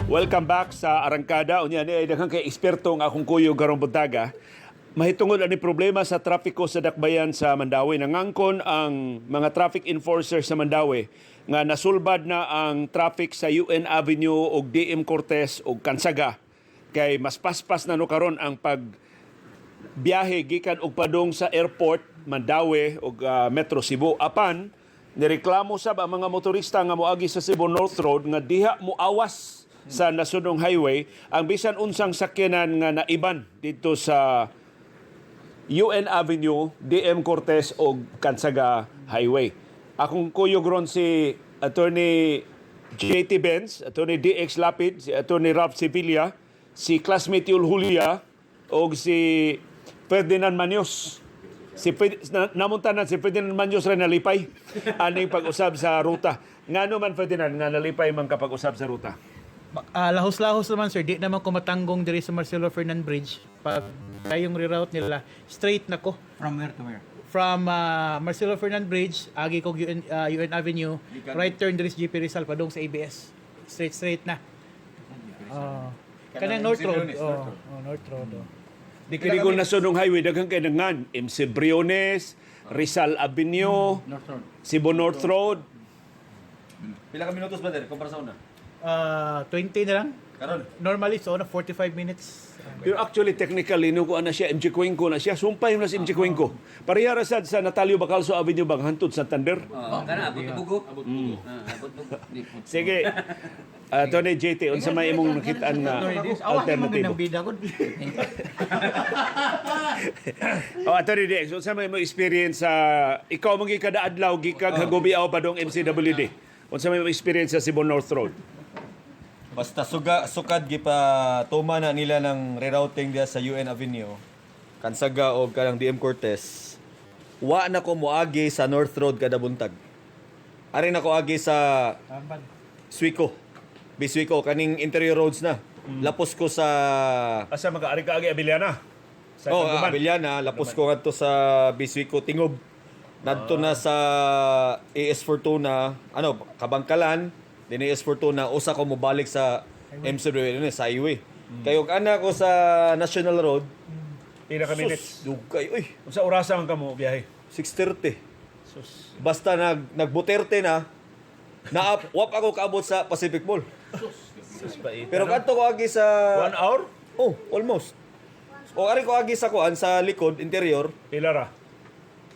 Welcome back sa Arangkada. Unya ni ay daghang kay eksperto ang akong kuyog karong buntaga. Mahitungod ani problema sa trapiko sa dakbayan sa Mandaue. Nangangkon ang mga traffic enforcer sa Mandaue nga nasulbad na ang traffic sa UN Avenue ug DM Cortez ug Kansaga kay mas paspas na no karon ang pag biyahe gikan og padung sa airport, Mandaue ug Metro Cebu. Apan nireklamo sab ang mga motorista nga moagi sa Cebu North Road nga diha moawas sa Nasudnong Highway ang bisan unsang sakyanan nga naiban didto sa UN Avenue, DM Cortez ug Kansaga Highway. Akong kuyog ron si Attorney JT Benz, Attorney DX Lapid, si Attorney Ralph Sevilla, si classmate Yul Julia ug si Ferdinand Manios. Si namuntanan si Ferdinand Manios rin nalipay aning pag-usab sa ruta. Ngano man, Ferdinand, nga nalipay man kapag-usab sa ruta? Lahos-lahos naman, sir, di naman ko matanggong diri sa Marcelo Fernand Bridge. Pag kayong reroute nila, straight na ko. From where to where? From Marcelo Fernand Bridge, agi ko UN Avenue, right turn diri sa GP Rizal padung sa ABS. Straight straight na. Oh. Kanang North Road. Oh, North Road. Oh. Di kini kung Nasudnong Highway daghan kay nangan MC Briones, Rizal Avenue, North Road. Cebu North Road. Pila ka minutos ba der kumpara sa una? 20 na lang. Karon. Normally, so na 45 minutes. Pero actually, technically, no, na siya, MG Cuenco na siya. Sumpay na si MG Cuenco. Pareha ra sad sa Natalio Bacalso Avenue bang hantod Santander. Oh, kana abot bugo. Abot bugo. Ah, abot bugo. Sige. Tony JT, unsa may imong nakitaan nga alternatibo? Bida ko. Oh, Attorney DX, unsa may imong experience sa ikaw man kada adlaw gikag Hagobiaw padong MCWD? Unsa may imong experience sa Cebu North Road? Basta sukad gipa tuma na nila ng rerouting diya sa UN Avenue. Kansaga og kanang DM Cortez. Wa na ko moagi sa North Road kada buntag. Ari na ko agi sa Tamban. Suico. Bisuico kaning interior roads na. Lapos ko sa Asa mag-ari ka agi Abiliana? Sa Oh, Tagbuban? Abellana, lapos ko ngadto sa Bisuico Tingob. Nadto na sa AS Fortuna, ano, Kabangkalan, din AS Fortuna, usa ko mobalik sa MCW sa highway. Kay og ana ko sa National Road, Pila ka minutes? sus, dugay uy, Unsa orasa man kamo biyahe? 6:30. Sus. Basta nagbuterte na, na wap ako kaabot sa Pacific Mall. Sus pa. Pero kadto ko agi sa 1 hour? Oh, almost. O ari ko agi sa kuan sa likod interior, Pila ra?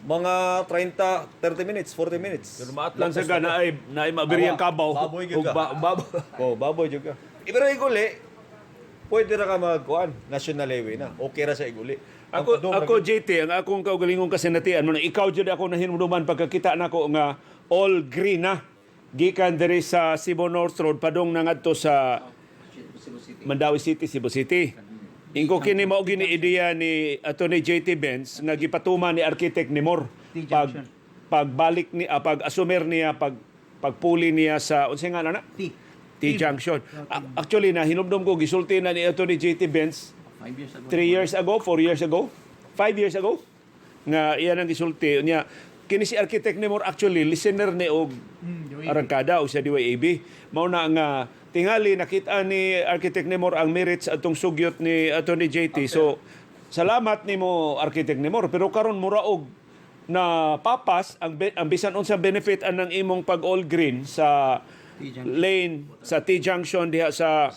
mga 30, 30 minutes, 40 minutes. Pero maatlan sa gana ay naay maabiri ang kabaw. Baboy gyud Ug ka. Oh, baboy jud ka. Pero iguli, pwede ra ka magkuan, national highway na. Okay ra sa iguli. Ang Ako padung ako ra gyud. JT, ang akong kaugalingong kasinatian mo na ikaw jud ako nahinumduman pagkakita nako nga all green na gikan diri sa Cebu North Road padung na ngadto sa Mandaue City, Cebu City. Ingko kini mao gini ideya ni Attorney JT Benz nga gipatuma ni Architect Nemor pag T-junction. pagbalik ni pag asumer niya, pagpuli niya sa unsa nga na T. T junction. Actually na hinumdum ko gisulti na ni Attorney JT Benz 5 years ago. 3 years ago, 4 years ago, 5 years ago, nga iyan ang gisulti niya. Kini si Architect Nemor actually listener ni og Arangkada o sa DYAB. Mao na nga tingali nakita ni Architect Nemor ang merits atong sugyot ni Attorney JT. So salamat nimo, Architect Nemor, pero karon mura og na papas ang bisan unsa benefit anang imong pag all green sa lane sa T-junction diha sa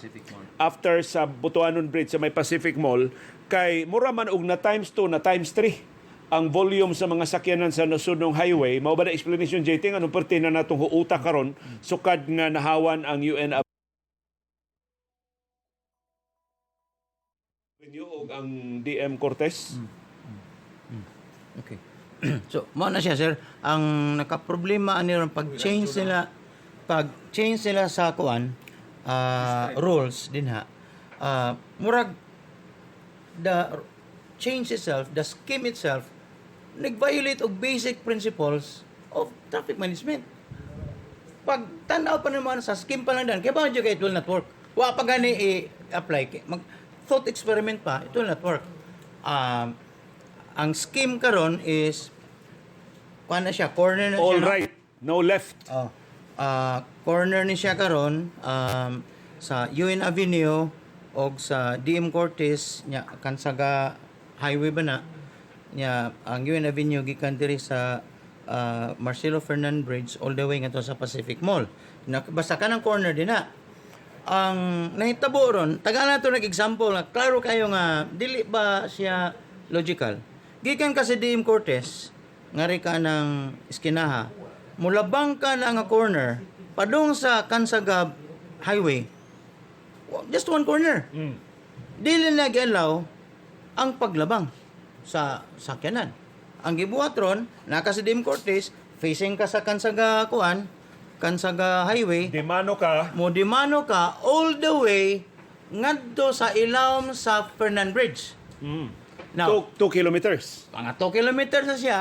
after sa Butuanon Bridge sa may Pacific Mall kay mura man og na times 2 na times 3 ang volume sa mga sakyanan sa Nasudnong Highway. Mao ba na explanation, JT, nga anong perti na natong huuta karon sukad nga nahawan ang UN Avenue ug ang DM Cortez? Okay. So, mao na siya, sir. Ang nakaproblema ani ron pag change nila sa kuan rules din ha. Murag the change itself, the scheme itself nag-violate og basic principles of traffic management. Pag tanaw pa naman sa scheme pa lang dan, kay ba kay it will not work. Wa pa gani i-apply kay mag thought experiment pa, it will not work. Ang scheme karon is kuan na siya, corner na All siya, no? right, no left. Oh. Corner ni siya karon. Sa UN Avenue og sa DM Cortez nya, Kansaga Highway ba na nya, ang UN Avenue gikan diri sa Marcelo Fernan Bridge all the way ngadto sa Pacific Mall. Na, basta kanang corner din na. Ang nahitabo ron, tagaan na to nag-example nga klaro kayo nga dili ba siya logical. Gikan ka sa DM Cortez, ngari ka ng iskinaha, mulabang ka na nga corner, padung sa Kansagab Highway, just one corner. Dili na gi-allow ang paglabang sa sakyanan. Ang gibuhat ron, naka si DM Cortez, facing ka sa Kansaga kuan, Kansaga Highway, Dimano ka. mo dimano ka all the way ngadto sa ilawom sa Fernan Bridge. Now, 2 kilometers. mga 2 kilometers na siya.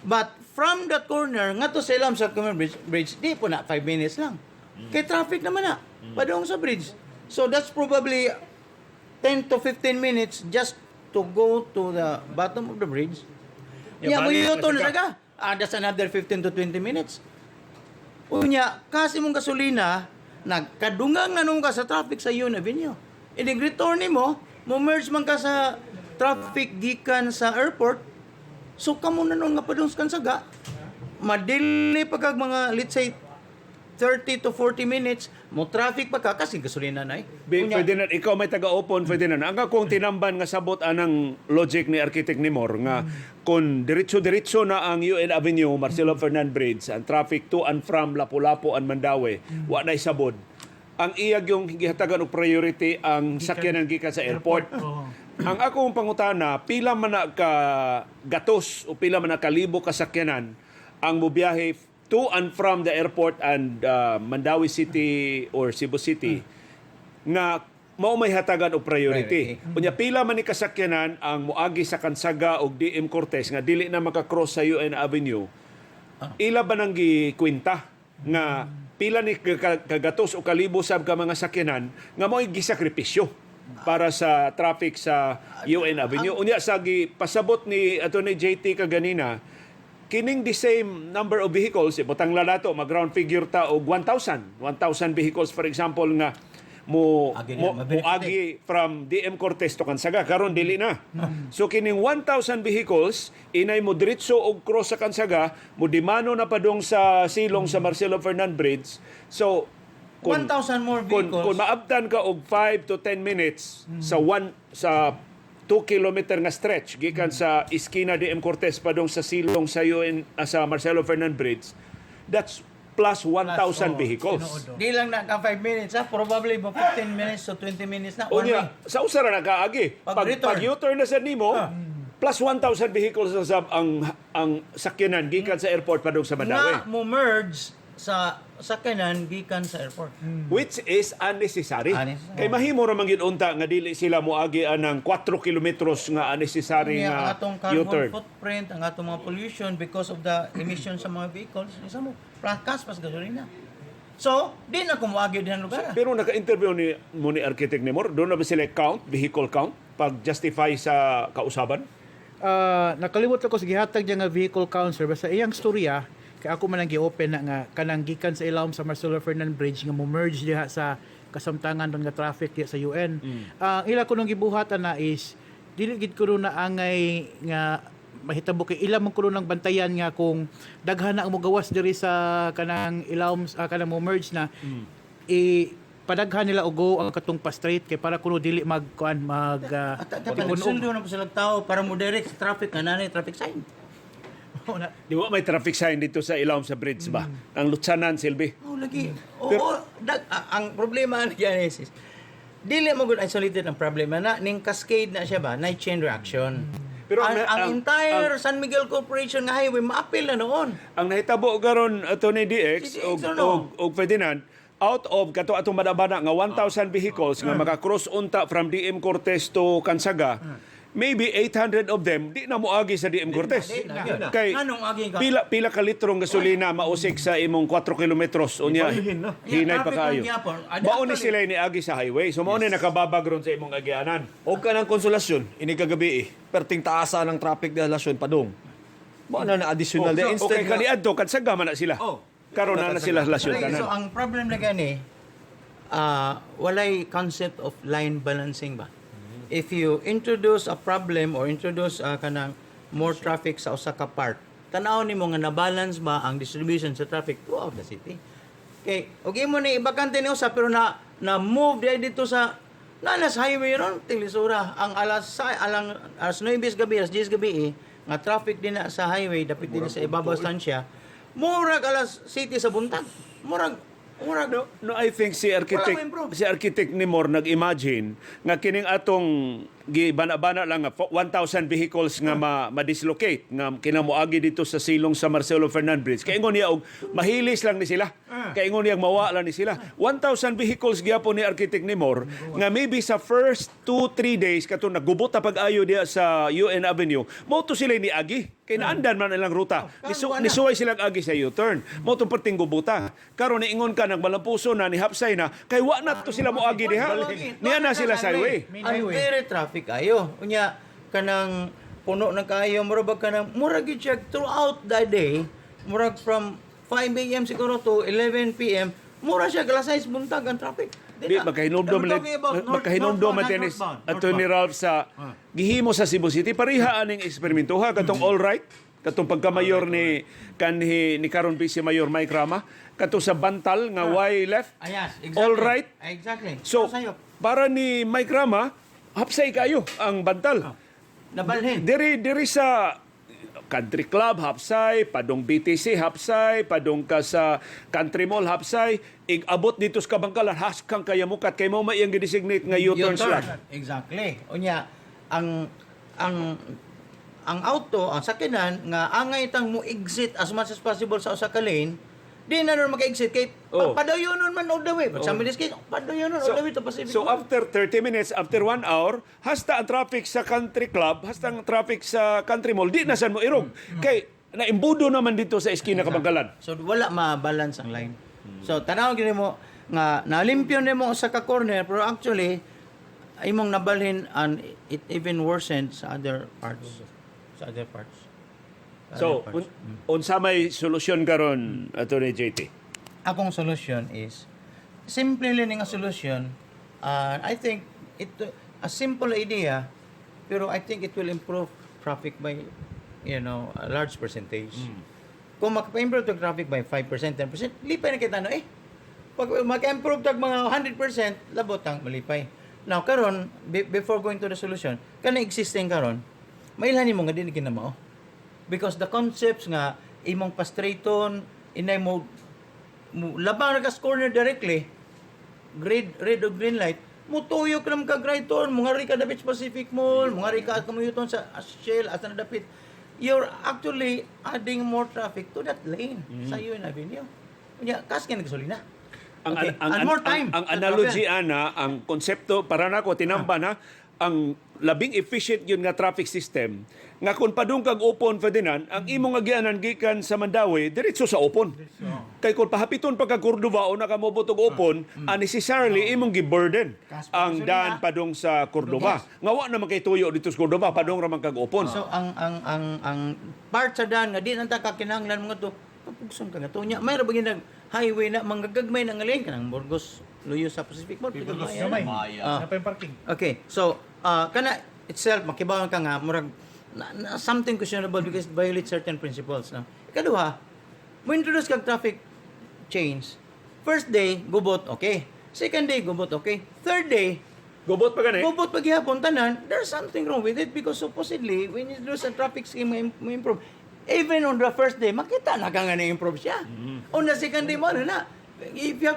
But from the corner ngadto sa ilawom sa Fernan Bridge, di po na 5 minutes lang. Kay traffic naman na. Padung sa bridge. So that's probably 10 to 15 minutes just to go to the bottom of the bridge. Yeah, Yeah, mo balik na yuto na siya. siya. Ah, that's another 15 to 20 minutes. Unya, kasi mong gasolina, nagkadungang na nung ka sa traffic sa Yun Avenue. Inig return mo, mo merge man ka sa traffic gikan sa airport. So kamo na nung nga padung sa Kansaga, madili pa kag mga, let's say, 30 to 40 minutes, mo traffic pa ka kasi gasolina na eh. Be, Unya, Ferdinand, ikaw may taga-open, Ferdinand. Ang akong tinamban nga sabot anang logic ni Architect Nimor nga kung diretso-diretso na ang UN Avenue, Marcelo Fernan Bridge, ang traffic to and from Lapu-Lapu and Mandaue, wa na'y sabod. Ang iyag yung gihatagan og priority ang sakyanan gikan sa airport. Oo. Ang akong pangutana, pila man na ka gatos o pila man na kalibo ka sakyanan ang mobiyahe to and from the airport and Mandaue City or Cebu City nga mao may hatagan og priority. Unya pila man ni kasakyanan ang moagi sa Kansaga og DM Cortez nga dili na maka-cross sa UN Avenue. Ila ba nang gikwenta nga pila ni kagatos o kalibo sab ka mga sakyanan nga mo'y gisakripisyo para sa traffic sa UN Avenue? Unya sa gipasabot ni Attorney JT kaganina, kining the same number of vehicles, ibutang la nato, mag-round figure ta og 1,000. 1,000 vehicles, for example, nga mo Agi mo, na, mabenefit. moagi from DM Cortez to Kansaga, karon dili na. So kining 1,000 vehicles inay mo diretso og cross sa Kansaga, mo dimano na padung sa silong sa Marcelo Fernan Bridge. So 1,000 more vehicles. Kung maabtan ka og 5 to 10 minutes sa one sa 2 kilometer nga stretch gikan sa iskina DM Cortez padung sa silong sa UN sa Marcelo Fernan Bridge, that's plus 1,000 Plus, oh, vehicles. tinuod, oh. Di lang na ka 5 minutes ha, probably ba 15 minutes to 20 minutes na. One way. Unya, sa usa ra nakaagi. Pag Pag, return. pag U-turn na sa nimo, plus 1,000 vehicles na sab ang sakyanan gikan sa airport padung sa Mandaue. Nga mo merge sa sakyanan gikan sa airport. Which is unnecessary. Unnecessary. Kay mahimo ra man gyud unta nga dili sila moagi anang 4 kilometros nga unnecessary Unya, ang nga atong carbon U-turn. footprint, ang atong mga pollution because of the emission sa mga vehicles, isa mo, plakas pas gasolina. So, di na kumuagi din ang lugar. Pero naka-interview ni mo ni Architect Nemor, doon na ba sila count, vehicle count, pag justify sa kausaban? Ah, nakalimot ako sa gihatag niya nga vehicle count, sir, basta iyang storya kay ako man ang gi-open na nga kanang gikan sa ilawom sa Marcelo Fernan Bridge nga mo merge diha sa kasamtangan doon nga traffic diha sa UN. Ang ila kunong gibuhatan na is dili gid kuno na angay nga mahitabo kay ila man kuno ng bantayan nga kung daghan na ang mogawas diri sa kanang ilawom, kanang mo merge na, i padaghan nila og go ang katong pa straight kay para kuno dili mag kuan mag At dapat nagsundo na po sila tao para mo direct sa traffic nga nanay traffic sign. Di ba may traffic sign dito sa ilawom sa bridge ba? Ang lutsanan, Silvi. Oh, lagi. Oo, ang problema na yan is, dili mo gud isolated ang problema na ning cascade na siya ba, na chain reaction. Pero Pero ang entire San Miguel Corporation nga highway maapil na noon. Ang nahitabo karon, Attorney DX Si DX, og ano? og Ferdinand, out of kato atong madabana nga 1,000 vehicles nga maka-cross unta from DM Cortez to Kansaga, maybe 800 of them di na moagi sa DM Cortez. Di na, di na. Kay Nganong agi ka? pila pila ka litrong gasolina mausik sa imong 4 kilometros unya Ibalhin na. hinay Yeah, pa traffic kayo. lang gyapon. Mao ni Actually- sila ni agi sa highway. So mao ni nakababag ron sa imong agianan. O ka ng konsolasyon, ini kagabi eh. Perting taasa ng traffic de lasyon padung. Mao na na additional de instead Okay, kaniadto Kansaga man na sila. Oh. Karon na na sila lasyon Lagi, tanan. so ang problem na gani, Walay concept of line balancing ba. If you introduce a problem or introduce kanang more traffic sa usa ka part, tan-aw nimo nga na-balance ba ang distribution sa traffic throughout the city. Kay og imo ni ibakante ni usa pero na na move di dito sa nanas highway ron tilisura ang alas sa alang alas 9 sa gabi, alas 10 gabi eh, nga traffic din na sa highway dapit din sa ibabaw stansya, murag alas city sa buntag, murag murag No, no, I think si architect Wala mo-improve. si architect ni Moore nag-imagine nga kining atong gibana-bana lang nga 1,000 vehicles nga ma-dislocate nga kinamoagi dito sa silong sa Marcelo Fernandez Bridge. Kay ingon niya og mahilis lang ni sila. Kay ingon niya mawa lang ni sila. 1,000 vehicles gyapon ni architect ni Moore nga maybe sa first 2 3 days kato nagubot na pag-ayo diya sa UN Avenue. Mao to sila ni agi. Kay naandan man ilang ruta. Oh, Nisuway silang agi sa U-turn. Mao tong perting gubuta. Karon niingon ka nagmalampuso na ni hapsay na kay wa na to sila moagi diha. Niya na sila sa highway. Main Ang highway. very traffic ayo. Unya kanang puno ng kaayo, murag ba kanang murag gyud siya throughout the day, murag from 5 a.m. siguro to 11 p.m. Mura siya alas 6 buntag ang traffic. Di makahinumdom We're talking about makahinumdom northbound, man not tennis northbound. Attorney Ralph sa gihimo sa Cebu City pareha aning eksperimentoha katong all right katong pagka-mayor ni kanhi ni karon Vice Mayor Mike Rama kato sa Bantal nga way left. Ah, yes, exactly. All right. Exactly. So Sayop. para ni Mike Rama hapsay kayo ang Bantal. Nabalhin. Diri diri sa Country Club hapsay, padong BTC hapsay, padong ka sa Country Mall hapsay, igabot dito sa Kabangkalan haskang kayamukat kay mo may iyang gidesignate nga U-turn slot. Exactly. Unya ang auto, ang sakyanan nga angay tang mo exit as much as possible sa usa ka lane, di na nun maka-exit kay Oh. padayonon man all the way. But sa this case, padayonon all the way to Pacific. So Mall. after 30 minutes, after 1 hour, hasta ang traffic sa Country Club, hasta ang traffic sa Country Mall, di na san mo irog. Kay naimbudo naman dito sa eskina Kabangkalan. So wala ma-balance ang line. So tanaw gyud mo nga nalimpyo nimo usa ka corner pero actually imong nabalhin and it even worsened sa other parts. Sa other parts. Sa So other parts. unsa may solusyon karon, Attorney JT? Akong solution is simple lang nga solution. I think it a simple idea pero I think it will improve traffic by a large percentage. Kung maka-improve tag traffic by 5%, 10%, lipay na kita no eh. Pag maka-improve tag mga 100%, labot ang malipay. Now karon before going to the solution, kana existing karon, mailhan nimo nga dili kinamao. Because the concepts nga imong pastraiton, inay mo labang ra ka sa corner directly, red red o green light, mutuyok ra man kag right turn, mongari ka dapit sa Pacific Mall, mongari ka at u-turn sa Shell asa na dapit. You're actually adding more traffic to that lane sa UN Avenue. Unya, kas ka naggasolina. Ang Okay. ang, And more time ang sa analogy travel. ana, ang konsepto para nako tinamban ha, ang labing efficient yun nga traffic system nga kung padung kag Opon, Ferdinand, ang imong agianan gikan sa Mandaue diretso sa Opon. Kay kung pahapiton pa kag Cordova o nakamobot og Opon, unnecessarily imong gi-burden Kas ang pa- daan padung sa Cordova. Nga wa naman kay tuyo dito sa Cordova, padung ra man kag Opon. So ang part sa daan nga di na ta kakinahanglan mga to, papugson ka nga to. Nya may ra ba nag highway na manggagmay na nga lane kanang Burgos Luyo sa Pacific Mall. Gamay. Gamay. Ah. Na pa yung parking. Okay, so kana itself makibaw ka nga murag na something questionable because it violates certain principles, no. Ikaduha, mo introduce kag traffic change. First day, gubot, okay. Second day, gubot, okay. Third day, Gubot pa gani. gubot pa gihapon tanan, there's something wrong with it because supposedly when you introduce a traffic scheme mo improve. Even on the first day, makita na ka nga na-improve siya. On the second day mo ano na. If you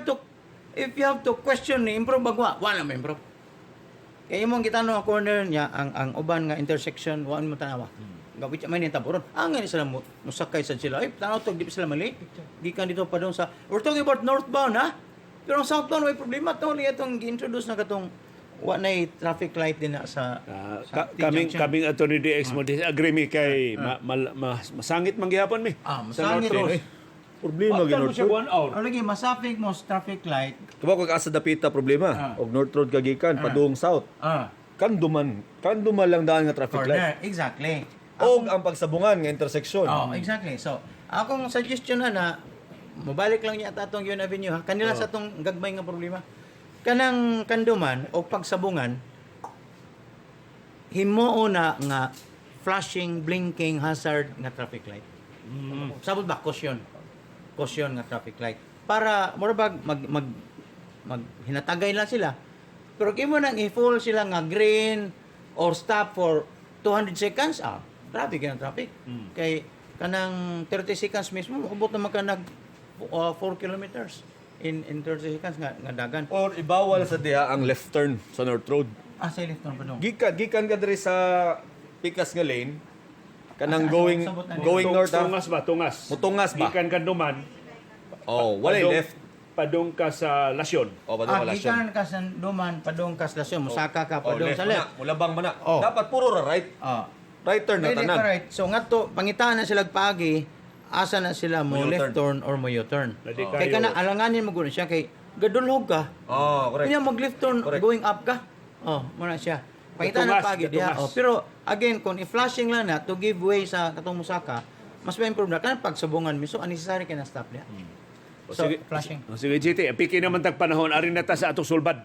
have to question ni improve ba wa, wala mo improve. Kaya imong gitanong ang corner niya ang uban nga intersection wa mo tanawa. Nga which may nitaburon. Ang nga ni sila mo musakay sad sila. Ay tanaw to di pa sila mali. Gikan dito pa doon sa we're talking about northbound ha. Pero ang southbound may problema to ni itong gi-introduce na katong wa nay traffic light din na sa, sa Kaming T-junction. kaming Attorney DX mo disagree mi kay masangit man gihapon mi. Ah, sa masangit North Road. eh. Problema gyud After mo North siya Road. 1 hour. Ang lagi masapik mo sa traffic light. Tuba kag asa dapita problema. Og North Road ka gikan padung south. Kanduman lang daan nga traffic light. Corner, exactly. Og ang pagsabungan nga intersection. Oh, exactly. So, akong suggestion na na mobalik lang niya at atong Yun Avenue ha. Kanila sa atong gagmay nga problema. Kanang kanduman o pagsabungan, himuo na nga flashing, blinking hazard nga traffic light. Sabot ba caution? Caution nga traffic light. Para mura bag mag mag mag hinatagay lang sila. Pero kimo nang i-full sila nga green or stop for 200 seconds, traffic na traffic. Kay kanang 30 seconds mismo moabot naman ka nag 4 kilometers in 30 seconds nga dagan. Or ibawal sa diha ang left turn sa North Road. Ah, sa left turn pa dong. Gikan ka diri sa pikas nga lane kanang Asa- going sabot na nila. going north ah. Tungas ba? Tungas. Mutungas ba? Gikan Kanduman. Oh, walay left. Padung ka sa Lasyon. Oh, padung wala siya. Gikan ka sa duman padung ka sa lasyon, musaka ka Oh, padung left sa man na. left. Mulabang man na. Oh. Dapat puro ra right. Right turn na Pwede tanan. ka right. So ngadto pangitaan na sila paagi, asa na sila mo Mo left U-turn. turn or mo U-turn. Dali Kay kayo. kana alanganin mo gud siya kay gadulhog ka. Oh, correct. Kanya mag left turn Correct. going up ka. Oh, mo na siya. Pangitaan na Gatungas, paagi diha. gatungas. Oh, pero again kung i-flashing lang na to give way sa katong musaka, mas ma-improve na kanang pagsubungan mi, so unnecessary ka na stop niya. O, So, sige. flashing. O, sige, GT. Piki naman tag panahon. Ari na ta sa atong sulbad.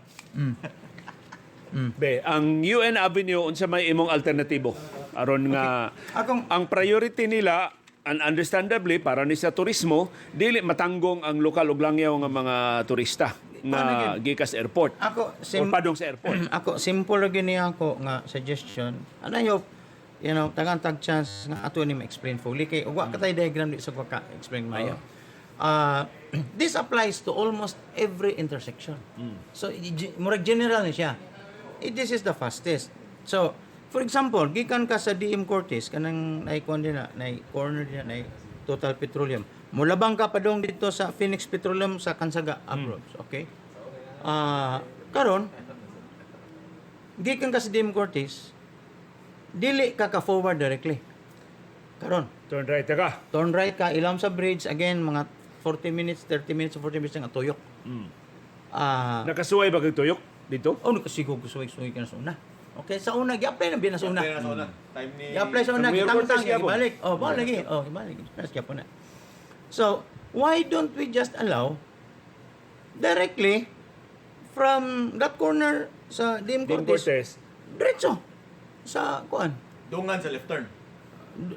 Be, ang UN Avenue, unsa may imong alternatibo? Aron nga ang priority nila, and understandably para ni sa turismo, dili matanggong ang lokal ug langyaw nga mga turista nga gikas airport. Ako Or padung sa airport. Ako simple ra gyud niya ako nga suggestion. And I hope tagang tag chance nga ato ni ma-explain fully kay wa ka tay diagram di sa ka explain mayo. This applies to almost every intersection. So murag general ni siya. This is the fastest. So for example, gikan ka sa DM Cortez kanang naay kuan din na, naay corner din na, naay Total Petroleum. Mulabang ka padung dito sa Phoenix Petroleum sa Kansaga approach, okay? Karon gikan ka sa DM Cortez, dili ka ka forward directly. Karon, Turn right na ka. turn right ka ilam sa bridge again mga 40 minutes, 30 minutes, 40 minutes nga tuyok. Nakasuway ba kag tuyok dito? Oh, nakasigog ko suway-suway ka na sa una. Okay, sa una gi-apply na biya na sa una. Time ni I-apply sa una, Ang Mayor gitangtang, Cortez gyapon. ibalik. Oh, ba lagi. Oh, ibalik. Nas gyapon na. So, why don't we just allow directly from that corner sa DM Dean Cortez, Cortez. diretso sa kuan. Dungan sa left turn.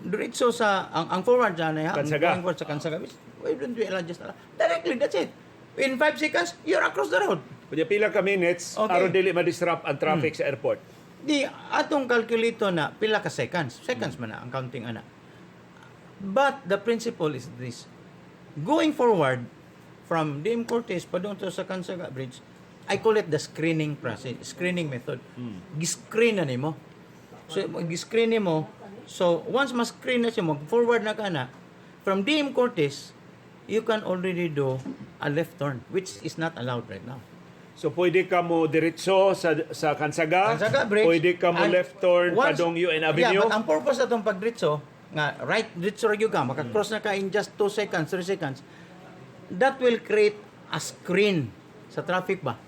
Diretso sa ang forward dyan ay ang Kansaga. going forward sa Kansaga. Why don't we allow just allow? Directly, that's it. In 5 seconds, you're across the road. Kunya pila ka minutes aron dili ma-disrupt ang traffic sa airport. Di atong kalkulito na pila ka seconds. Seconds man na ang counting ana. But the principle is this. Going forward from DM Cortez padung to sa Kansaga Bridge, I call it the screening process, screening method. Gi-screen na nimo. So gi-screen nimo. So once ma-screen na siya mo, forward na ka na from DM Cortez, you can already do a left turn which is not allowed right now. So pwede ka mo diretso sa Kansaga, Kansaga Bridge. pwede ka mo And left turn padong UN Avenue. Yeah, but ang purpose atong pagdiretso, nga right diretso ra gyud ka, maka-cross na ka in just 2 seconds, 3 seconds. That will create a screen sa traffic ba?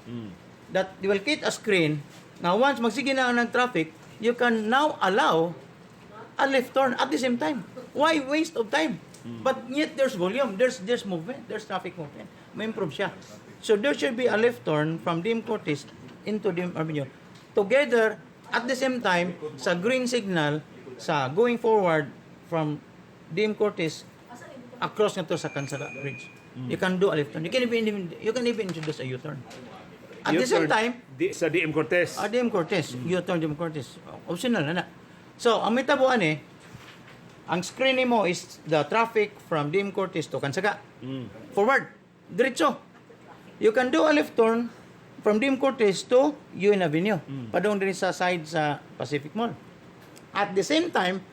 That will create a screen nga once magsige na ang traffic, you can now allow a left turn at the same time. Why waste of time? But yet there's volume, there's movement, there's traffic movement. May improve siya. So there should be a left turn from DM Cortez into DM Avenue. Together, at the same time, sa green signal, sa going forward from DM Cortez across nga to sa Kansaga Bridge. You can do a left turn. You can even introduce a U-turn. At the same U-turn time, sa DM Cortez. DM Cortez, U-turn DM Cortez. Optional na na. So, ang mitabuan eh, ang screen mo is the traffic from DM Cortez to Kansaga. Forward. Diretso. You can do a left turn from DM Cortez to UN Avenue. Padung din sa side sa Pacific Mall. At the same time,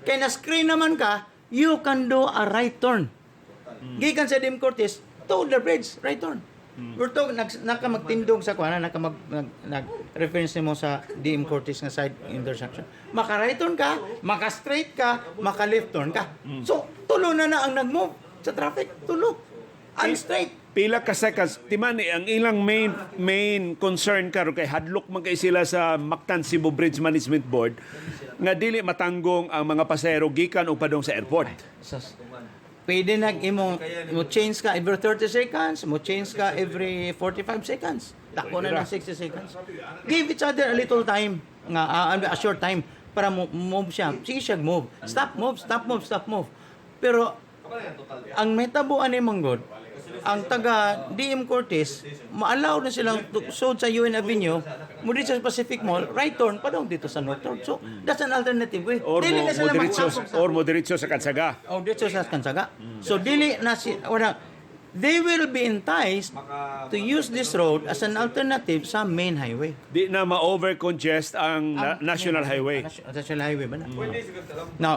kay na-screen naman ka, you can do a right turn. Gikan sa DM Cortez to the bridge, right turn. We're talking, naka magtindog sa kuana, naka mag, nag, nag reference nimo sa DM Cortez nga side intersection. Maka right turn ka, maka straight ka, maka left turn ka. So, tulo na na ang nag-move sa traffic, tulo. Ang straight. Pila ka seconds. Timani, ang ilang main main concern karon kay hadlok man kay sila sa Mactan Cebu Bridge Management Board nga dili matanggong ang mga pasahero gikan o padung sa airport. Sus. Pwede nag imo mo change ka every 30 seconds, mo change ka every 45 seconds. Dako na ng 60 seconds. Give each other a little time nga a short time para mo move siya. Sige siya move. Stop move, stop move, stop move. Pero ang metabuan ni Manggod, ang taga DM Cortez, ma-allow na silang sod sa UN Avenue, mo dito sa Pacific Mall, right turn padong dito sa North Road. So, that's an alternative way. Or Dili mo, na sila mo diretso, magtapok or mo diretso sa Kansaga. Oh, dito sa Kansaga. So dili na si wala, they will be enticed to use this road as an alternative sa main highway. Di na ma-overcongest ang national highway. National highway ba na? Now,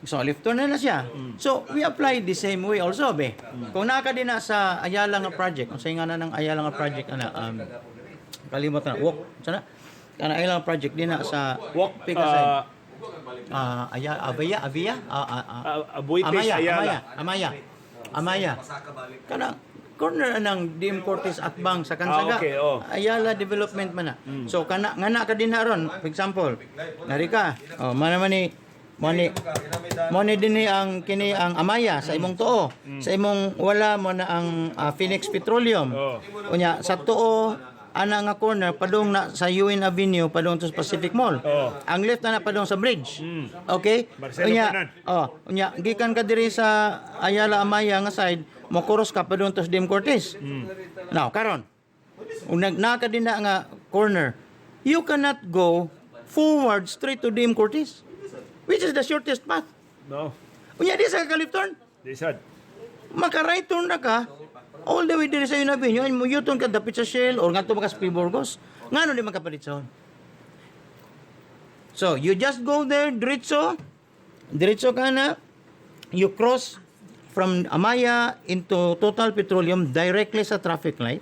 so left turn na na siya. So we apply the same way also be. Kung naa ka din na sa Ayala nga project, unsay nga na ng Ayala nga project ana kalimot na walk sana kana Ayala nga project din na sa Walk, Pica side. Ayala Avia Avia Abuites, Amaya, Ayala. Amaya, Amaya. Amaya. Kana corner anang DM Cortez at Bang sa Kansaga. Ah, okay, oh. Ayala Development man na. So kana nga na ka din ron, for example, nari ka. Oh, mana man ni mo ni mo ni dinhi ang kini ang Amaya sa imong tuo. Sa imong wala mo na ang Phoenix Petroleum. Oh. Unya sa tuo ana nga corner padung na sa UN Avenue padung to sa Pacific Mall. Oh. Ang left na na padung sa bridge. Okay? Marcelo Unya, Fernan. oh, unya gikan ka diri sa Ayala Amaya nga side, mokuros ka padung to sa DM Cortez. Now, karon. Unag naka din na nga corner, you cannot go forward straight to DM Cortez, which is the shortest path. No. Unya di sa ka left turn, Di sad. maka right turn na ka all the way diri sa UN Avenue, and mo U-turn ka dapit sa Shell or ngadto ba ka sa P. Burgos. Ngano di man ka paritson? So, you just go there, diretso, diretso ka na, you cross from Amaya into Total Petroleum directly sa traffic light.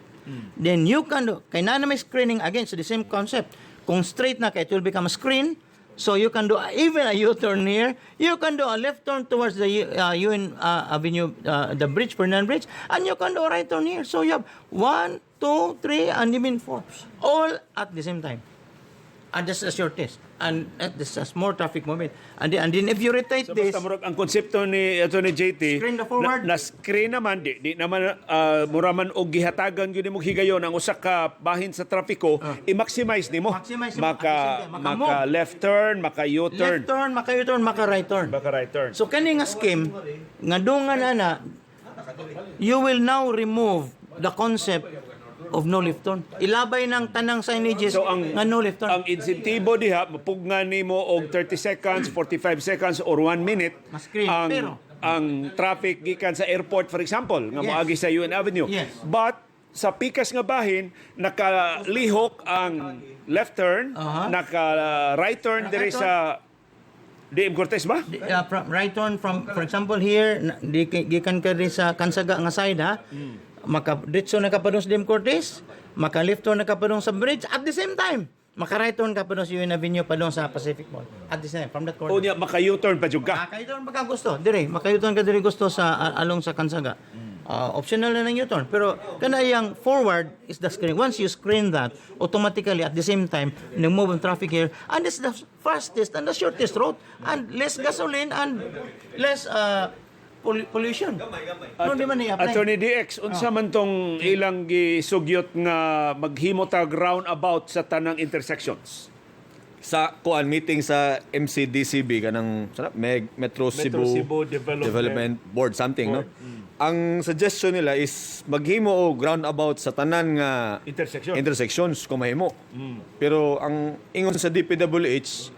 Then you can do, kay na may screening again, so the same concept. Kung straight na ka, it will become a screen. So you can do even a U-turn here. You can do a left turn towards the UN Avenue, the bridge, Fernand Bridge, and you can do a right turn here. So you have one, two, three, and even four, all at the same time. And that's the shortest. And that's a more traffic movement. And then if you rotate So this, basta murag ang konsepto ni ato ni JT Screen na forward. na screen naman di, di naman mura man og gihatagan gyud nimo higayon ang usa ka bahin sa trapiko, i-maximize nimo. Maximize nimo, Maka at the same time, maka maka-move. left turn, maka U-turn, left turn, maka U-turn, maka right turn. maka right turn. So kani nga scheme nga dungan ana, you will now remove the concept of no left turn. Ilabay ng tanang signages So ang nga no left turn. Ang insentibo diha mapugnan nimo og 30 seconds, 45 seconds or 1 minute Ma-screen, ang ang traffic gikan sa airport, for example, nga moagi sa UN Avenue. But sa pikas nga bahin nakalihok ang left turn, naka right turn diri sa DM Cortez ba? From, right turn from, for example here, gikan ka rin sa Kansaga nga side ha. Maka diretso na ka padung sa DM Cortez, maka left turn na ka padung sa bridge at the same time. Maka right turn ka padung sa UN Avenue padung sa Pacific Mall at the same time from that corner. O niya maka U-turn pa jud ka. Maka U-turn pagka gusto. Dire, maka U-turn ka dire gusto sa along sa Kansaga. Optional na ng U-turn. Pero kana yang forward is the screen. Once you screen that, automatically at the same time, nag-move ang traffic here. And it's the fastest and the shortest road. And less gasoline and less pollution. No, di man i-apply. Attorney DX, unsa man tong ilang gisugyot nga maghimo tag roundabout sa tanang intersections? Sa kuan meeting sa MCDCB kanang sana Metro, Metro Cebu, Cebu Development Board something no. Ang suggestion nila is maghimo og roundabout sa tanan nga Intersection. Intersections kung mahimo. Pero ang ingon sa DPWH,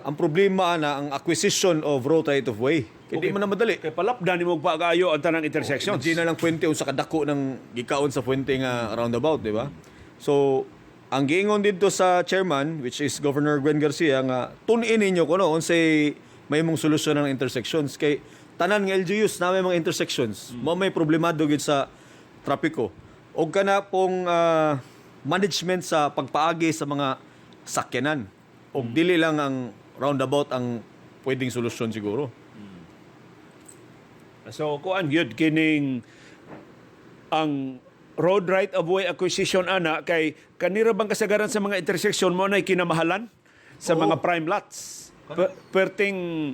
ang problema ana ang acquisition of road right of way. Kay di man na madali. Kay palapdan nimo pag-ayo ang tanang intersections. Imagine na lang puwente unsa kadako ng gikaon sa puwente nga roundabout, di ba? So, ang giingon didto sa chairman, which is Governor Gwen Garcia, nga tun-in ninyo kuno unsay may mong solusyon ng intersections kay tanan nga LGUs na may mga intersections. Mao may problemado gid sa trapiko. Og kana pong management sa pagpaagi sa mga sakyanan. Og dili lang ang roundabout ang pwedeng solusyon siguro. So kuan gyud kining ang road right of way acquisition ana kay kanira bang kasagaran sa mga intersection mo na kinamahalan sa mga prime lots. Perting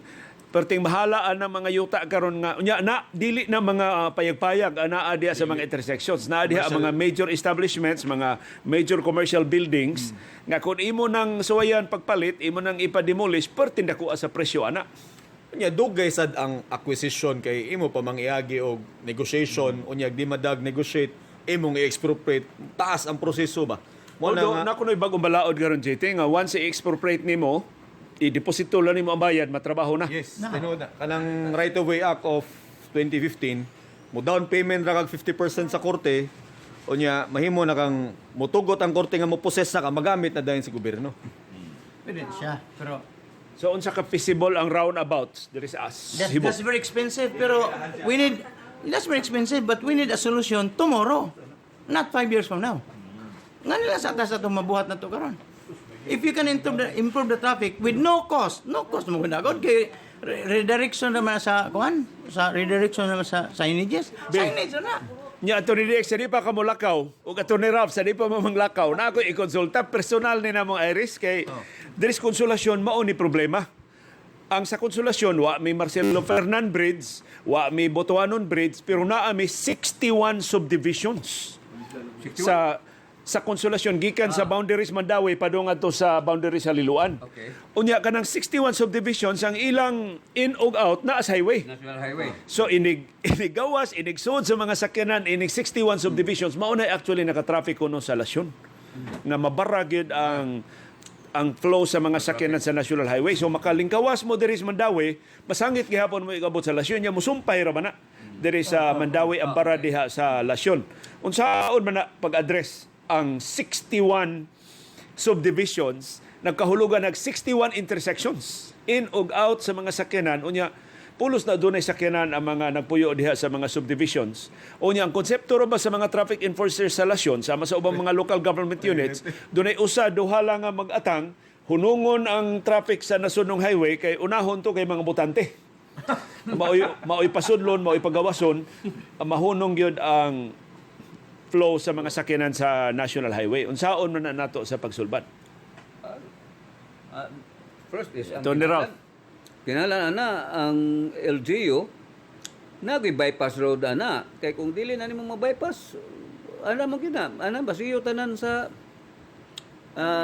Perting mahalaan ng mga yuta karon nga unya na dili na mga payag-payag anaa diha sa mga intersections, naa diha ang mga major establishments, mga major commercial buildings nga kung imo nang suwayan pagpalit, imo nang ipa-demolish, perting dako sa presyo ana. Unya dugay sad ang acquisition kay imo pa mangiagi og negotiation, unya di madag negotiate, imong i-expropriate, taas ang proseso ba. Mo na Although, nga, na kuno'y bagong balaod karon, JT, nga once i-expropriate nimo, i-deposito lang nimo ang bayad, matrabaho na. Yes, tinuod na. Kanang Right of Way Act of 2015, mo down payment ra kag 50% sa korte, unya mahimo na kang mutugot ang korte nga mo possess na ka magamit na dayon sa gobyerno. Pwede siya, pero So unsa ka feasible ang roundabouts diri sa Cebu? that's very expensive, pero we need that's very expensive, but we need a solution tomorrow, not 5 years from now. Nga nila sa atas atong mabuhat na to karon. If you can improve the traffic with no cost, no cost mo ginagod kay redirection naman sa kuan, sa redirection naman sa signages. Signage na. Nya ato ni DX, sa di pa ka molakaw, ug ato ni Ralph, sa di pa mamanglakaw, na ako i-konsulta personal ni namong Iris kay diri sa Konsolasyon mao ni problema. Ang sa Konsolasyon wa may Marcelo Fernan Bridge, wa may Botoanon Bridge, pero naa may 61 subdivisions. Sa Konsolasyon gikan sa boundaries Mandaue padung adto sa boundaries sa Liloan. Okay. Unya kanang 61 subdivisions ang ilang in ug out naa sa highway. National Highway. So inig inigawas, inigsuod sa mga sakyanan, inig 61 subdivisions, mao na actually nakatraffic kuno sa Lasyon. Na mabara gyud ang flow sa mga sakyanan sa National Highway. So makalingkawas mo diri sa Mandaue, masangit gihapon mo ikabot sa Lasyon, nya musumpay ra ba na diri sa Mandaue ang bara diha sa Lasyon. Unsaon man na pag-address ang 61 subdivisions, nagkahulugan nag 61 intersections in ug out sa mga sakyanan. Unya pulos na dunay sakyanan ang mga nagpuyo diha sa mga subdivisions. Unya ang konsepto ra ba sa mga traffic enforcers sa Lasyon sama sa ubang mga local government units, dunay usa duha lang nga mag-atang hunungon ang traffic sa nasunong highway kay unahon to kay mga butante. Maoy maoy pasudlon, maoy pagawason, mahunong gyud ang flow sa mga sakyanan sa National Highway. Unsaon man na nato sa pagsulbad? First is ang Tony Ralph. Kinahanglan ana ang LGU nagi bypass road ana kay kung dili na nimo ma-bypass ana mo gina ana basiyo tanan sa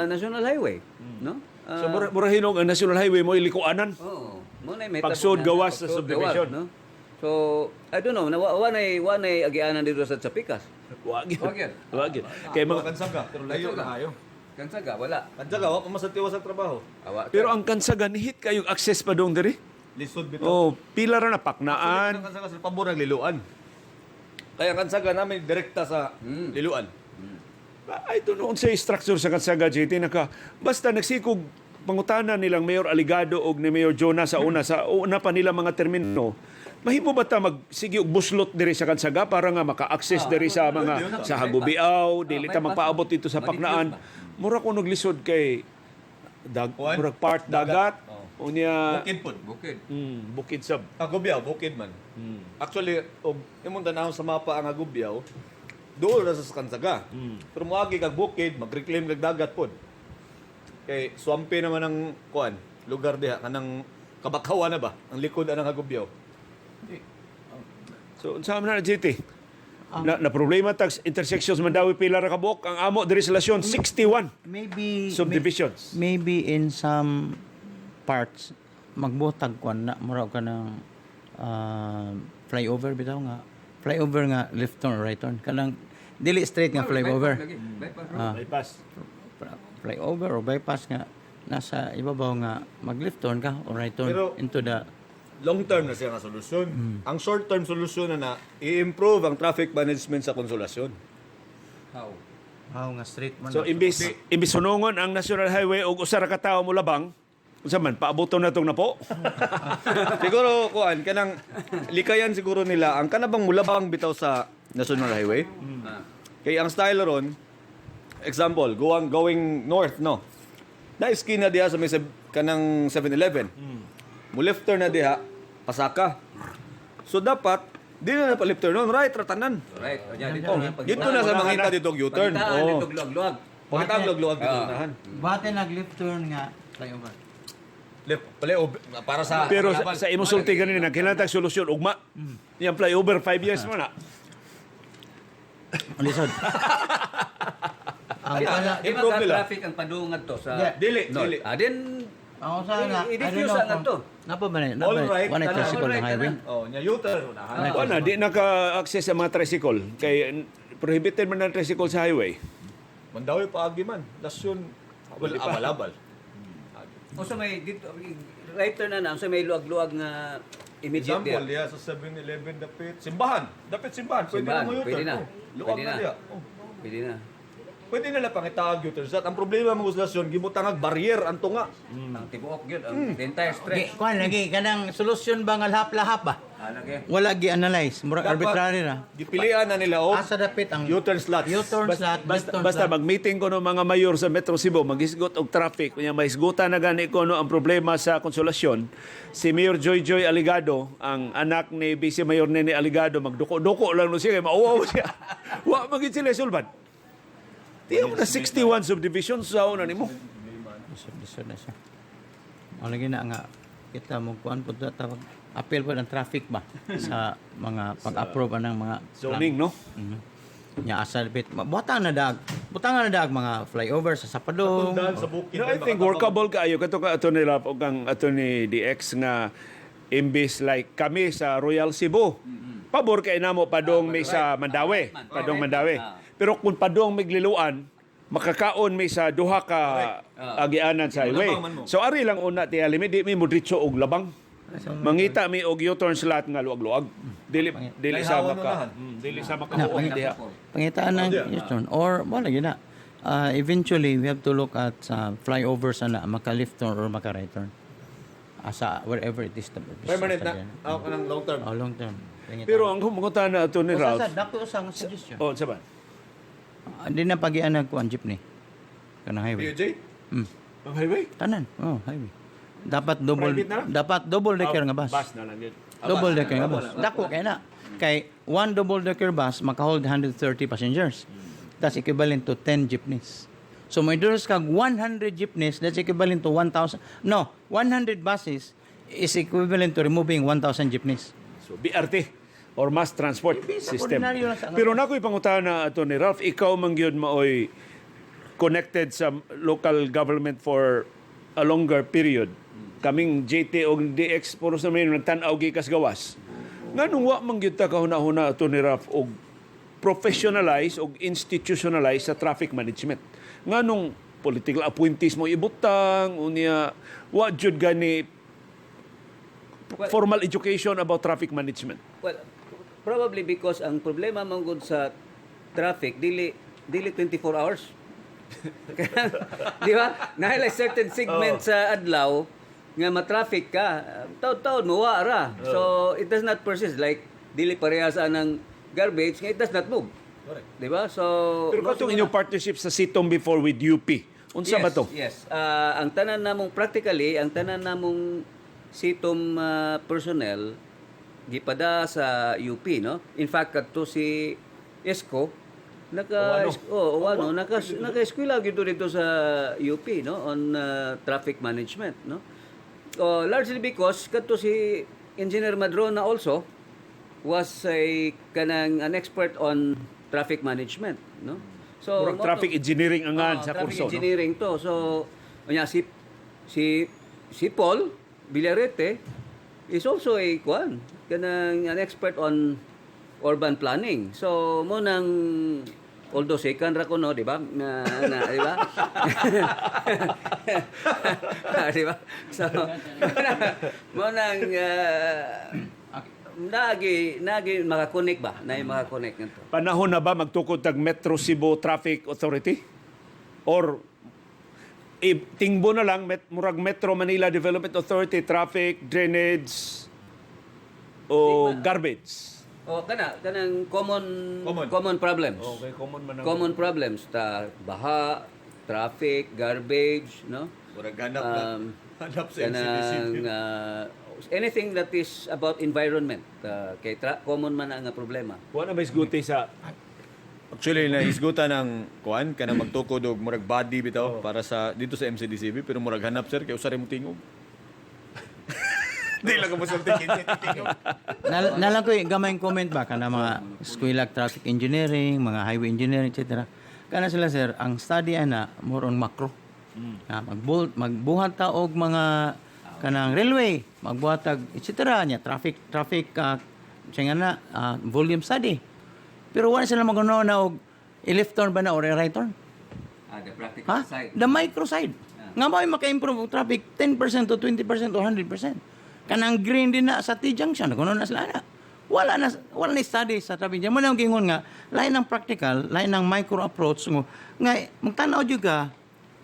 National Highway, no? So mura hinog ang National Highway mo ilikuanan. Oo. Mo na may Pagsud tabo na, gawas sa pagsud subdivision. gawas, no? So, I don't know, na wa nay agianan dito sa Chapikas. Wa gyud. Wa gyud. Wa gyud. Kay mga Kansaga, pero layo na kayo. Kansaga wala. Kansaga, wa pa masatiwa sa trabaho. Awa. pero ang kansaga nihit kayong access pa dong diri. Lisod bitaw. Oh, pila ra na paknaan. Ang Kansaga sa pabor ng Liloan. Kaya ang Kansaga namin direkta sa Liloan. I don't know unsay structure sa Kansaga, JT, naka basta nagsikog pangutana nilang Mayor Aligado og ni Mayor Jonah sa una pa nila mga termino. Mahimo ba ta magsige og buslot diri sa Kansaga para nga maka-access diri sa mga sa Hagubiaw, dili ta magpaabot dito sa Paknaan? Mura ko naglisod kay Kuan? murag part dagat. Unya Bukid pod. Bukid. Bukid sab. Agubiaw, bukid man. Actually, og imong tan-awon sa mapa ang Agubiaw, duol ra sa Kansaga. Pero moagi kag bukid, mag-reclaim kag dagat pod. Kay swampy naman ang kuan, lugar diha kanang kabakawan na ba ang likod anang Agubiaw. So unsa man na, JT? Na problema tag intersections Mandawi pila ra ka buok ang amo diri sa Lasyon 61 Maybe subdivisions. Maybe in some parts magbutag kwan na mura ka ng flyover bitaw nga flyover nga left turn or right turn kanang dili straight nga flyover. Lagi, bypass road. Bypass. Flyover or bypass nga nasa ibabaw nga mag left turn ka or right turn Pero- into the Long term na siya nga solusyon. Ang short term solusyon na na i-improve ang traffic management sa Konsolasyon. How? How nga straight man So imbis imbis hunungon ang National Highway og usa ra ka tawo molabang, unsa man paaboton na tong napo? Siguro kuan kanang likayan siguro nila ang kanabang mulabang bitaw sa National Highway. Kay ang style ron, example, going north, no. Na-skin na diha sa may kanang 7-Eleven. Mo left turn na diha, pasaka. So dapat di na pa left turn noon, right ra tanan. Right. O, yan, dito Oh, na, dito na sa mangita dito og U-turn. Pangitaan, Oh. dito luwag-luwag. Pakita ang luwag dito unahan. Bate nag left turn nga flyover. Left, flyover para sa Pero sa imong sulti ganina, nagkinahanglan tag solusyon ugma. Yang flyover 5 years mo na. Lisod. Ang wala Di ba Improve ka nila. traffic ang padung ngadto sa Yeah. Dili, north? dili. Ah, then Ang usa na, I don't I-diffuse know ang kung ato. Napa ba na? All right, Wala tanan. tricycle All right, ng highway. tanan. Oh, nya U-turn unahan. Wala, di naka-access ang mga tricycle. Kay prohibited man ang tricycle sa highway. Mandawi paagi man. Lasyon abal abal. Unsa may dito right turn na na, unsa may luag-luag nga immediate Example, diya. diya sa 7-Eleven dapit simbahan. Dapit simbahan, pwede Simbahan, na mo U-turn. pwede na. Oh, luwag Pwede na na. diya. Oh. Pwede na. Pwede nila pangitaag U-turn. Sat ang problema mga lasyon gibutang ag barrier ang tunga. Ang tibuok gyud ang the entire Gi, stretch. kuan lagi kanang solusyon ba nga lahap-lahap ba? Ah, lagi. Wala gi-analyze, murag Dapat- arbitrary ra. Gipilian na nila og Asa dapit ang U-turn slots. U-turn slot, Basta, left-turn basta slot. mag-meeting ko ng mga mayor sa Metro Cebu, maghisgot og traffic, kunya mahisgutan na gani ko no ang problema sa Konsolasyon. Si Mayor Joy Joy Aligado, ang anak ni Vice Mayor Nene Aligado, magduko-duko lang no siya kay mauwaw siya. Wa man gid sila sulbad. Tiyo mo na 61 subdivisions sa una nimo. Lisod, lisod na siya. Ang lagi na nga kita mo kuan pud ta tawag appeal po ng traffic ba sa mga pag-approve anang mga Zoning, no? Mhm. Nya asa dapit butang na dag. Butang na dag mga flyover sa Sapadong. Tundan sa bukid. No, I think workable kaayo kato ka ato ni Rap og ang ato ni DX nga imbis like kami sa Royal Cebu. Pabor kay namo padong may sa Mandaue, padong Mandaue. Pero kung padong magliluan, makakaon may sa duha ka agianan sa highway. Labang man mo. So ari lang una ti alimi di mi modritso og labang. Mangita mi og U-turn slot nga luag-luag. Dili dili sa Layhawan maka unahan. Dili sa makahuot diha. Pangitaan ng U-turn or wala gyud na. Eventually we have to look at sa flyovers ana maka left turn or maka right turn. Asa wherever it is. Permanent na. Ako kanang long term. Oh, long term. Pangitaan. Pero ang humungutan na ato ni Usa Ralph. sad, dako usang suggestion. Oh, sa ba? Di na pagian ko ang jeepney. Kanang highway. PUJ? Ang highway? Tanan. Oh, highway. Dapat double Private na lang? dapat double decker nga bus. Bus na lang yun. Double decker nga bus. Dako kay na. Kay one double decker bus makahold 130 passengers. That's equivalent to 10 jeepneys. So may endorse kag 100 jeepneys, that's equivalent to 1,000. No, 100 buses is equivalent to removing 1,000 jeepneys. So BRT or mass transport Ibig sa system. ordinaryo lang sa- Pero nakoy pangutana ato ni Ralph, ikaw man gyud maoy connected sa local government for a longer period. Kaming JT o DX puros na may nagtan-aw gikas gawas. Nganong wa man gyud ta kahuna-huna ato ni Ralph og professionalize og institutionalize sa traffic management? Nganong political appointees mo ibutang unya wa jud gani formal education about traffic management? Well, probably because ang problema man gud sa traffic dili dili 24 hours. Di ba? Naay like certain segment sa adlaw nga ma-traffic ka, taud-taud mo wa ra. So it does not persist like dili parehas anang garbage nga it does not move. Correct. Di ba? So Pero mo katong siguro inyong partnership sa Sitom before with UP, unsa yes, ba to? Yes. Ah, ang tanan namong practically, ang tanan namong Sitom personnel gipada sa UP, no? In fact, kadto si Isko naka oh, ano, naka naka-eskwela gyud dito sa UP, no, on traffic management, no? Oh, largely because kadto si Engineer Madrona also was a kanang an expert on traffic management, no? So Murag mo to- traffic engineering ang ngan Oo, sa traffic kurso, no? engineering to. So, unya si Paul Villarete is also a kuan, kanang an expert on urban planning. So, mo nang although second ra ko, no, di ba? Na, di ba? Di ba? So, mo nang nagi makakonect ba? Nagi makakonect ngadto. Panahon na ba magtukod tag Metro Cebu Traffic Authority? Or tingbo na lang murag Metro Manila Development Authority traffic, drainage o garbage? O kana kanang common Common. common problems. Okay, common man ang- Common problems ta baha, traffic, garbage, no? Murag hanap na. Hanap sa MCDC. Kanang anything that is about environment kay common man ang problema. Wa na ba isguti sa Actually, naisgutan ng kuan kanang magtukod og murag body bitaw para sa dito sa MCDCB pero murag hanap sir kay usa ra mo tingog. Di lang ko musulti 15 tingog. Nalang ko yung gamay comment ba kana mga eskwela traffic engineering, mga highway engineering, etc. Kana sila, sir, ang study ana more on macro. Na magbuhat ta og mga kanang railway, magbuhat tag etc. nya traffic traffic siya nga na volume study. Pero wala sila mag na og i-left turn ba na or i-right turn? Ah, the practical Ha? side. The micro side. Nga mo maka-improve ang traffic 10% to 20% or 100%. Kanang green din na sa T-junction, kuno na sila na. Wala na study sa traffic jam. Mo na ang gingon nga lain ang practical, lain ang micro approach mo nga magtan-aw jud ka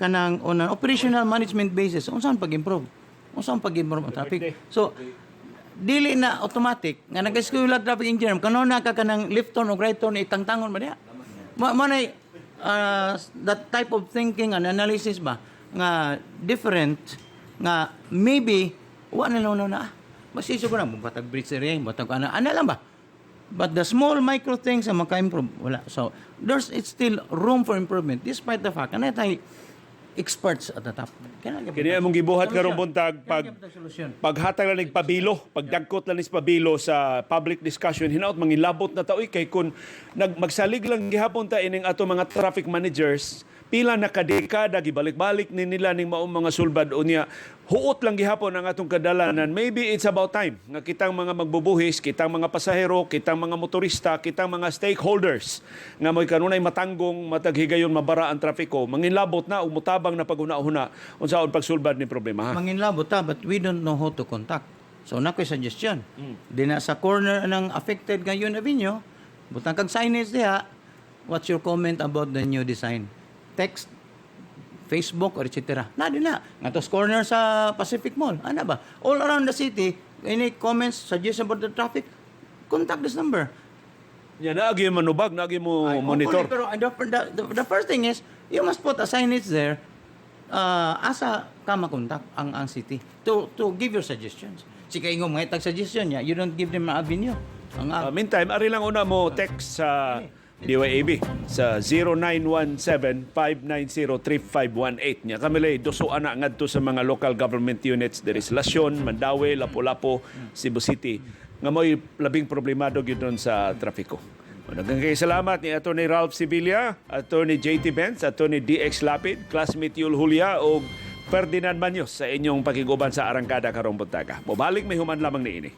kanang on an operational management basis unsa ang pag-improve? Unsa ang pag-improve ang traffic? So dili na automatic nga nag-eskwela traffic engineer kano na ka kanang left turn o right turn itangtangon ba diha? Mo na that type of thinking and analysis ba nga different nga maybe wa na lang na masiso ko na batag bridge area, batag ana ana lang ba, but the small micro things ang maka-improve, wala. So there's it's still room for improvement despite the fact na tayo experts at the top. Kailangan Kini among gibuhat karong buntag pag solusyon. Paghatag lang nig pabilo, pagdagkot lang nis pabilo sa public discussion, hinaot mangilabot na taoy kay kun magsalig lang gihapon ta ining ato mga traffic managers, pila na kadekada gibalik-balik ni nila ning maong mga sulbad, unya huot lang gihapon ang atong kadalanan. Maybe it's about time nga kitang mga magbubuhis, kitang mga pasahero, kitang mga motorista, kitang mga stakeholders nga mo'y kanunay matanggong matag higayon mabara ang trapiko, mangilabot na ug mutabang na paghuna-huna unsaon pagsulbad ni problema, ha? Manginlabot ta, but we don't know who to contact. So, na ko'y suggestion. Di na sa corner ng affected ngayon avenue, butang kag signage diha, "What's your comment about the new design?" Text, Facebook, or etc. Na, di na. Nga sa corner sa Pacific Mall. Ano ba? All around the city, any comments, suggestion about the traffic, contact this number. Ya naagi manubag, naagi mo Ay, monitor. hopefully, pero the first thing is, you must put a signage there asa ka makontak ang city to give your suggestions. Sige, ingon mga itag suggestion niya, you don't give them an avenue. Ang Meantime, ari lang una mo text sa DYAB sa 0917-590-3518 niya. Kami lay duso ana ngadto sa mga local government units diri sa Lasyon, Mandaue, Lapu-Lapu, Cebu City nga mo'y labing problemado gyud nun sa trapiko. Daghang kay salamat ni Attorney Ralph Sevilla, Attorney JT Benz, Attorney DX Lapid, classmate Yul Julia ug Ferdinand Maños sa inyong pakiguban sa arangkada karong buntaga. Mobalik may human lamang niini.